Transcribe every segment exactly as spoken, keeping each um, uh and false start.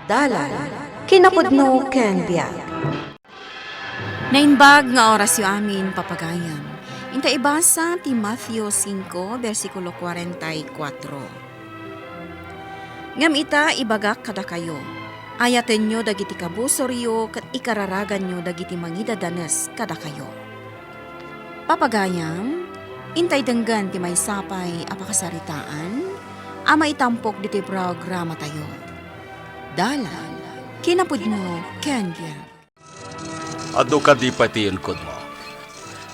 Dalan, kinapudno ken biag. Naimbag nga orasyo amin, papagayam. Inta ibasa ti Matthew singko, bersikulo kwarenta y kuatro. Ngem ita, ibagak kadakayo, ayatenyo dagiti kabusoryo ket ikararaganyo dagiti mangidadanes kadakayo. Papagayam, intay denggen ti maysa pay a pakasaritaan a maitampok ditoy programatayo. Dalan, kinapudno ken biag. Adu kadi pay ti inkudmo?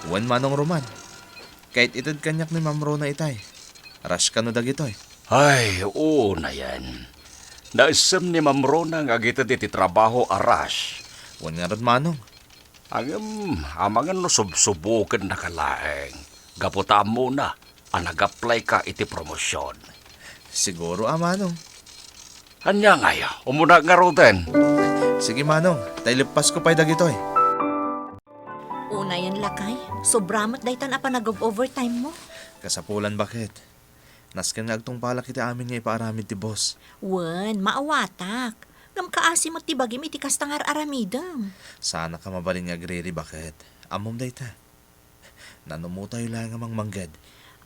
Wen, Manong Roman. Kaited kaniak ni Ma'am Rona itay. Rush kano dagitoy? Ay, unayen. Naisem ni Ma'am Rona nga agited iti trabaho a rush. Wen ngarud, Manong. Ngem, amangan no subsubokennaka laeng. Gapu ta ammona a nag-apply ka iti promotion. Siguro, a, Manong. Ania ngay, umuna ngaruden. Sige, Manong, tay leppasko pay dagitoy. Unayen, lakay, sobra met daytan a panag-overtime mo. Kasapulan, baket. Nasken nga agtungpalak iti amin nga ipaaramid ti boss. Wen, maawatak. Ngem kaasi met ti bagim iti kasta nga ar-aramidem. Saanak a mabalin nga agriri, baket. Ammom dayta. Nanumotayo laeng a mangmangged.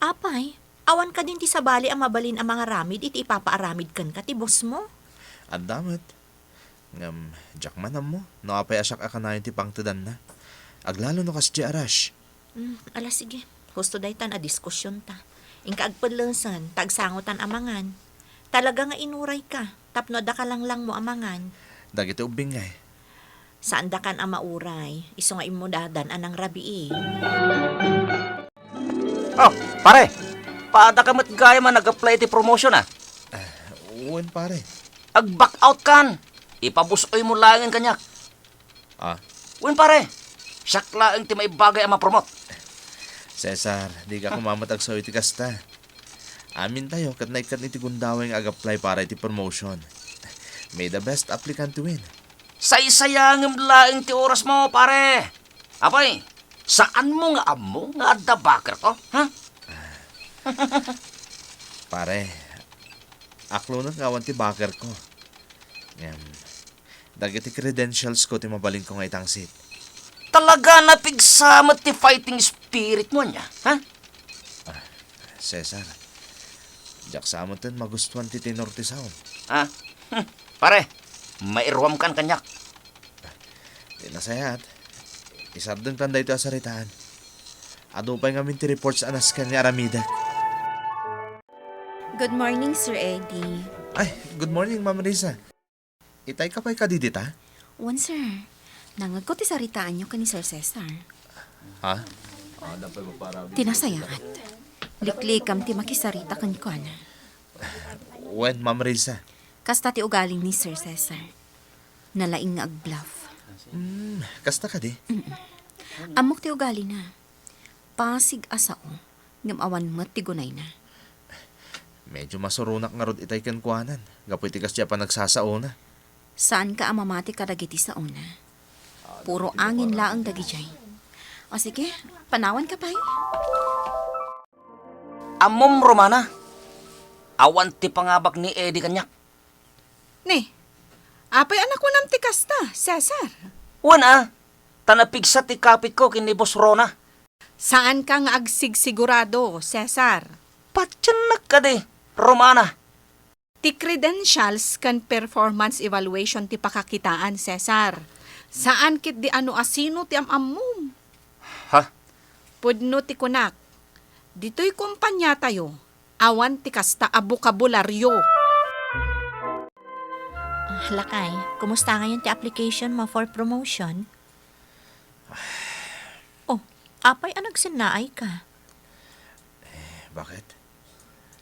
Apay, awan kadin ti sabali a mabalin a mangaramid iti ipapaaramid kenka ti boss mo? Adda met. Ngem, diak man ammo no apay a siak a kanayon ti pangtedanna. Aglalo no kasdi a rush. Mm, ala, sige. Husto daytan a diskusionta. Inka agpellesen, ta agsangotan a mangan. Talaga nga inurayka, tapno adda kalanglangmo a mangan. Dagiti ubbing ngay. Saandakan a mauray, isu nga immudadan a nangrabii. Oh, pare! Padaka met gayam a nag-apply iti promotion, a? Ah, wen, pare. Ag-back out kan! Ipabus-oymo laengen kaniak. Ah? Wen, pare! Siak laeng ti maibagay a mapromote. Cesar, dika koma met agsao iti kasta. Amintayo ket naikkan iti gundaway nga ag-apply para iti promotion. May the best applicant win. Saysayangem laeng ti orasmo, pare. Apay, saanmo nga ammo nga adda bakerko, ha? Pare, aklonek nga awan ti bakerko. Ngem, dagiti credentialsko ti mabalinko nga itangsit. Talaga, napigsa met ti fighting spiritmo, ania, ha? Ah, Cesar, diak sa metten magustuan ti tenor ti saom. Ah, hmm, pare, mairuamkan kaniak. Ti nasayaat, isardengkan daytoy a saritaan. Adu pay ngamin ti reports a nasken nga aramidek. Good morning, Sir Eddie. Ay, good morning, Ma'am Risa. Itay ka pay kadi dita? Wen, sir. Nangegko ti saritaanyo ken ni Sir Cesar. Ha? Ti nasayaat, liklikam ti makisarita kenkuana. Wen, Ma'am Risa. Kasta ti ugali ni Sir Cesar. Nalaing nga agbluff. Hmm, kasta kadi? Mm-mm. Ammok ti ugalina. Pasig a sao, ngem awan met ti gunayna. Medyo masuronak ngarud itay kenkuanan, gapu iti kasdi a panagsasaona. Saanka a mamati kadagiti saona. Puro angin laeng dagidiay. O sige, panawanka pay. Ammom, Romana, awan ti pangabak ni Eddie kaniak. Ni, apay a nakunam ti kasta, Cesar? Wen a, ta napigsa ti kapitko ken ni Boss Rona. Saanka nga agsigsigurado, Cesar. Patiennak kadi, Romana. Ti credentials ken performance evaluation ti pakakitaan, Cesar. Saan ketdi a no asino ti am-ammom. Ha? Pudno ti kunak. Ditoy kumpaniatayo, awan ti kasta a bokabulario. Ah, lakay, kumusta ngayon ti application mo for promotion? Oh, apay a nagsennaay ka? Eh, bakit?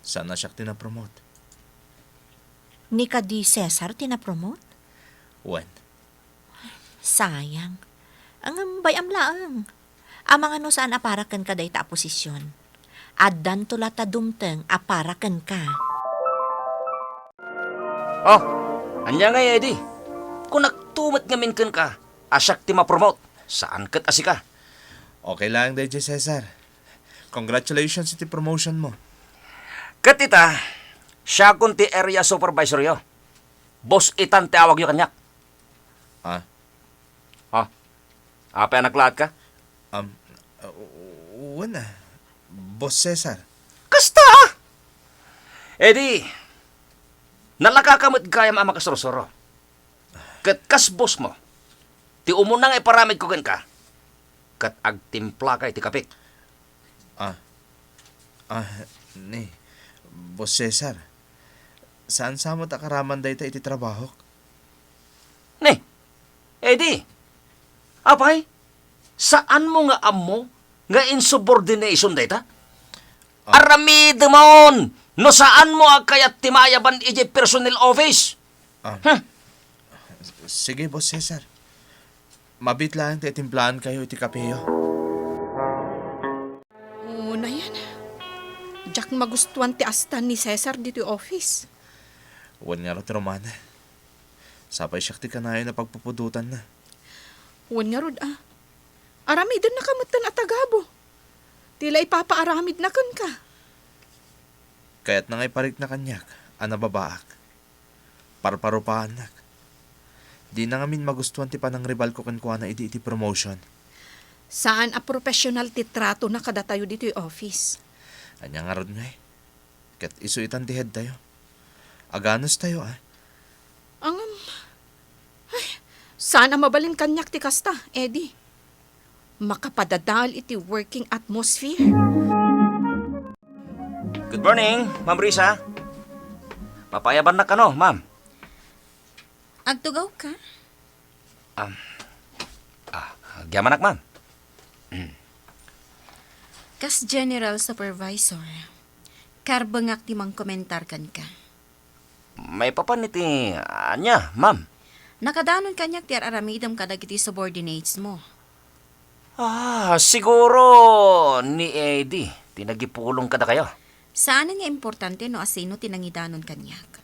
Saan a siak ti na-promote? Ni kadi Cesar ti na-promote? Wen. Sayang. Ngem bay-am laeng. Amangan no saan a para kenka dayta a posisyon. Addanto la ta dumteng a para kenka. Oh, ania ngay, Eddie? Kunakto met ngamin kenka a siak ti ma-promote, saan ket a sika. Okay laeng daydiay, Cesar. Congratulations iti promotion mo. Ket ita, siakon ti area supervisoryo. Boss Ethan ti awagyo kaniak. Ah? Ha? Apay a naglaat ka? Um, uh, wen, ah, Boss Cesar. Kasta, ah! E di, nalaka ka met gayam a makasursuro. Ket kas boss mo, ti umuna nga iparamidko kenka, ket agtimplaka iti kapik. Ah. Ah, ni, Boss Cesar, saan sa met a karaman dayta iti trabahok? Ni, e di, apay, saanmo nga ammo nga insubordination dayta? Ah. Aramidemon no saanmo a kayat ti maayaban idiay personnel office. Ah. Hmm. Sige, Boss Cesar. Mabiit laeng ti itimplaankayo iti kapeyo. Unayen, diak magustuan ti astan ni Cesar ditoy office. Wen ngarud, Romana. Sapay siak ti kanayon a pagpupudotanna. Wen ngarud, a. Aramidennaka metten a tagabu. Ti la ipapaaramidna kenka. Kayatna nga iparikna kaniak a nababaak. Parparupaannak. Dina ngamin magustuan ti panangribalko kenkuana idi iti promotion. Saan a professional ti tratona kadatayo ditoy office. Ania ngarud ngay? Ket isu itan ti headtayo. Aganustayo, a. Ngem, ay, saan a mabalin kaniak ti kasta, Eddie. Makapadadael iti working atmosphere. Good morning, Ma'am Risa. Papaayabannak kano, ma'am? Agtugawka? Um, ah, agyamanak, ma'am. Mm. Kas general supervisor, karbengak ti mangkomentar kenka. Maipapan iti ania, ma'am? Nakadanon kaniak ti ar-aramidem kadagiti subordinates mo. Ah, siguro ni Eddie ti nagipulong kadakayo. Saanen nga importante no asino ti nangidanon kaniak.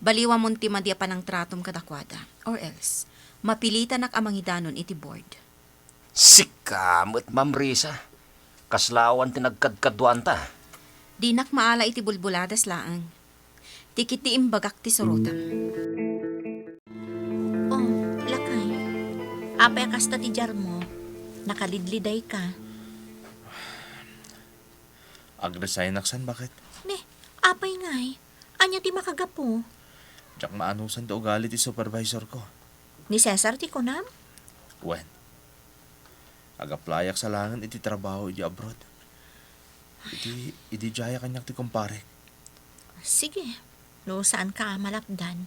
Baliwamon ti madi a panangtratom kadakuada, or else, mapilitanak a mangidanon iti board. Sika met, Ma'am Risa. Kasla awan ti nagkadkaduanta. Dinak maala iti bulbuladas laeng. Ti ketdi imbagak ti surotem. Oh, lakay. Apay a kasta ti diarmo? Nakalidlidayka. Agresignak san, baket. Ne, apay ngay? Ania ti makagapu? Diak maanusan ti ugali ti supervisorko. Ni Cesar ti kunam? Wen. Agaplayak sa laengen iti trabaho idi abroad. Iti, idi diay kaniak ti kumparek. Sige, no saanka a malapdan.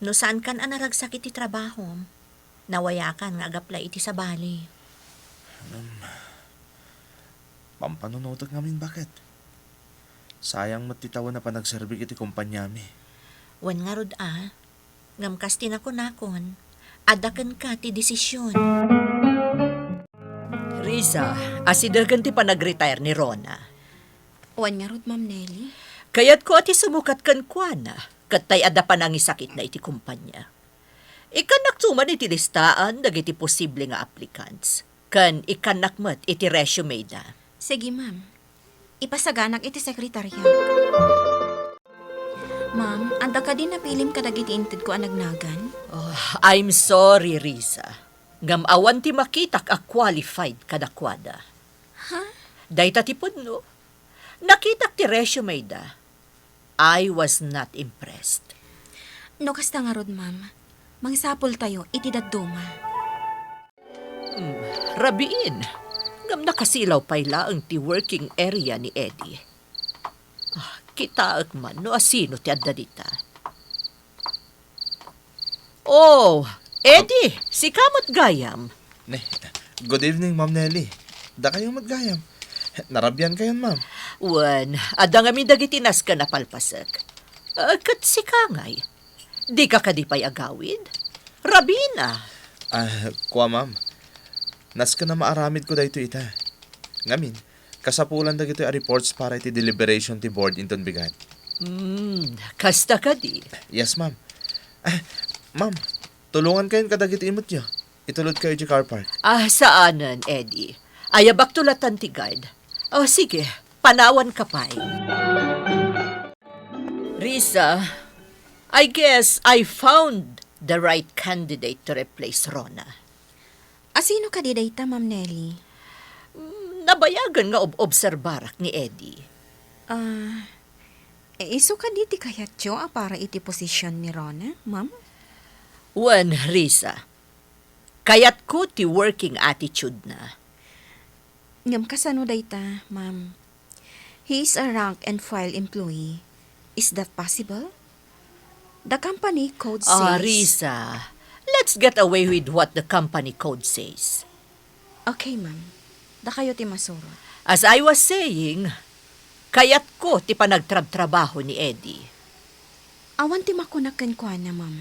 No saankan a naragsak iti trabahom, nawayakan nga agaplay iti sabali. Ngem, pampanunotek ngamin, baket. Sayang met ti tawen a panagserbik iti kompaniami. Wen ngarud a, ngem kas ti nakunakon, adda kenka ti desisyon. Risa, asidegen ti panag-retire ni Rona. Wen ngarud, Ma'am Nelly? Kayatko a ti sumukat kenkuana, ket tay adda panangisakitna iti kumpania. Ikkannak tuman iti listaan dagiti posible nga applicants, ken ikkannak met iti resume da. Sige, ma'am. Ipasaganak iti sekretariak. Ma'am, adda kadi napilim kadagiti intedko a nagnagan? Oh, I'm sorry, Risa. Ngem awan ti makitak a qualified kadakuada. Ha? Dayta ti pudno. Nakitak ti resume da. I was not impressed. No kasta ngarud, ma'am, mangsapultayo iti dadduma. Hmm, rabiin. Ngem nakasilaw pay laeng ti working area ni Eddie. Ah, kitaek man no asino ti adda dita. Oh, Eddie, sika met gayam. Ne, good evening, Ma'am Nelly. Dakayo met gayam. Narabiankayon, ma'am. Wen, adda ngamin dagiti nasken a palpasek. Ah, ket sika ngay? Dika kadi pay agawid? Rabiin a. Ah, kua, ma'am. Nasken a maaramidko daytoy ita. Ngamin, kasapulan dagitoy a reports para iti deliberation ti board inton bigat. Hmm, kasta kadi? Yes, ma'am. Ah, ma'am, tulongankayon kadagiti imutyo. Itulodkayo idiay car park. Ah, saanen, Eddie. Ayabakto latan ti guard. Oh, sige, panawanka pay. Risa, I guess I found the right candidate to replace Rona. Asino kadi dayta, Ma'am Nelly? Mm, nabayagan nga ob-obserbarak ni Eddie. Ah, e, isu kadi ti kayatyo a para iti posisyon ni Rona, ma'am? Wen, Risa, kayatko ti working attitude na. Ngem kasano dayta, ma'am? He is a rank and file employee. Is that possible? The company code says— Ah, Risa, let's get away with what the company code says. Okay, ma'am. Dakayo ti masurot. As I was saying, kayatko ti panagtrabtrabaho ni Eddie. Awan ti makunak kenkuana, ma'am.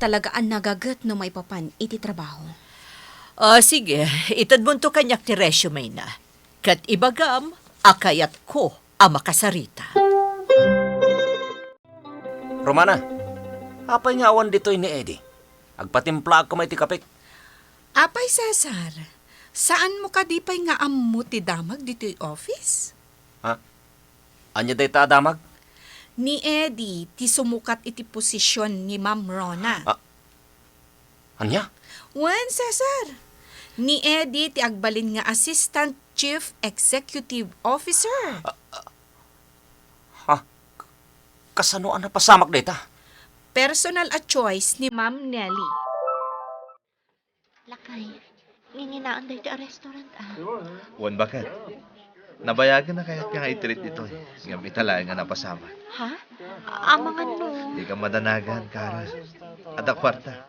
Talaga a nagaget no maipapan iti trabaho. Ah, sige, itedmonto kaniak ti resume na. Ket ibagam a kayatko a makasarita. Romana, apay nga awan ditoy ni Eddie? Agpatimplaak koma iti kapek. Apay Cesar, saanmo kadi pay nga ammo ti damag ditoy office? Ha? Ania dayta a damag? Ni Eddie ti sumukat iti posisyon ni Ma'am Rona. Ah, ania? Wen, Cesar. Ni Eddie ti agbalin nga Assistant Chief Executive Officer. Ah, ah, ha? K-, kasano a napasamak dayta? Personal a choice ni Ma'am Nelly. Lakay, nginginaon daytoy a restaurant, ah. Wen, baket. Nabayagen a kayatko nga i-treat ditoy, ngem ita laeng a napasamak. Ha? Amangan no. Dika madanagan, Kara. Adda kuarta.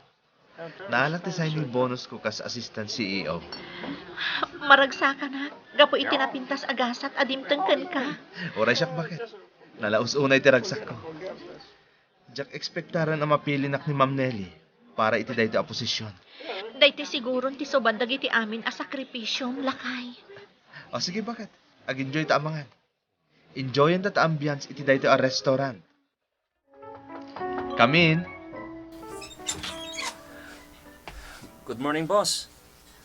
Naala ti signing bonus ko kas assistant C E O. Maragsakanak, gapu iti napintas a gasat a dimteng kenka. Uray siak, baket. Nalaus unay ti ragsakko. Diak ekspektaren a mapilinak ni Ma'am Nelly para iti daytoy a posisyon. Daytoy siguron ti subat dagiti amin a sakripisiom, lakay. O, sige, baket. Ag-enjoy ta amangan. Enjoyenta ta ambiance iti daytoy a restaurant. Come in. Good morning, boss.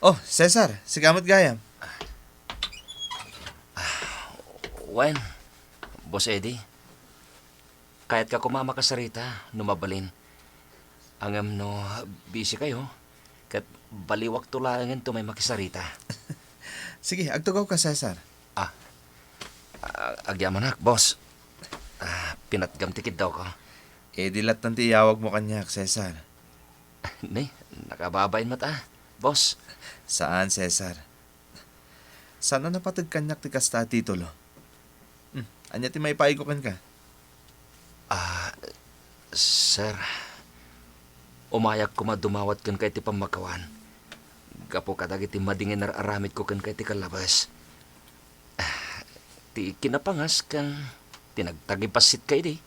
Oh, Cesar, sika met gayam. Wen, Boss Eddie, kayatka koma a makasarita no mabalin. Ngem no busy kayo, ket baliwakto laengen to may makisarita. Sige, agtugawka, Cesar. Ah, a-, agyamanak, boss. Ah, pinatgam ti kiddawko. E, di lattan ti iyawagmo kaniak, Cesar. Ne, nakababain met a, boss. Saan, Cesar. Saan a napateg kaniak ti kasta a titulo. Hmm, ania ti maipaayko kenka? Ah, sir, umayak koma dumawat kenka iti pammakawan gapu kadagiti madi nga inar-aramidko kenka iti kallabes. Ah, ti kinapangas ken ti nagtagibassit ka idi.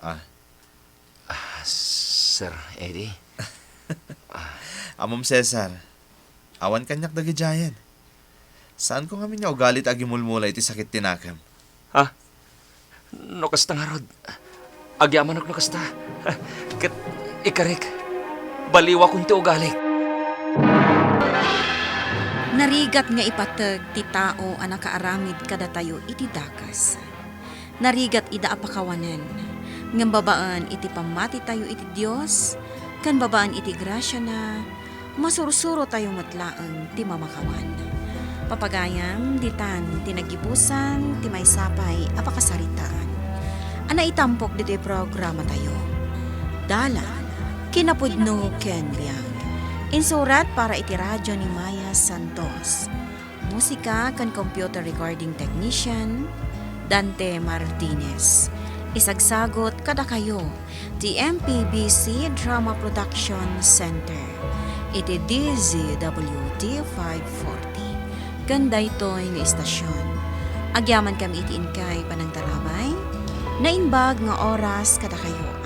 Ah. Ah, Sir Eddie. Ammom, Cesar, awan kaniak dagidiayen. Saanko ngamin nga ugali ti agimulmula iti sakit ti nakem. Ha? No kasta ngarud, agyamanak no kasta. Ket ikarik, baliwakon ti ugalik. Narigat nga ipateg ti tao a nakaaramid kadatayo iti dakes. Narigat ida a pakawanen, ngem babaen iti pammatitayo iti Dios ken babaen iti grasiana, masursurotayo met laeng ti mamakawan. Papagayam, ditan ti naggibusan ti maysa pay a pakasaritaan a naitampok ditoy programatayo. Dalan, kinapudno ken biag. Insurat para iti radio ni Maya Santos. Musika ken computer recording technician, Dante Martinez. Isagsagut kadakayo ti M P B C Drama Production Center iti D Z W T five forty ken daytoy nga istasyon. Agyamankami iti inkay panangtarabay, naimbag nga oras kadakayo.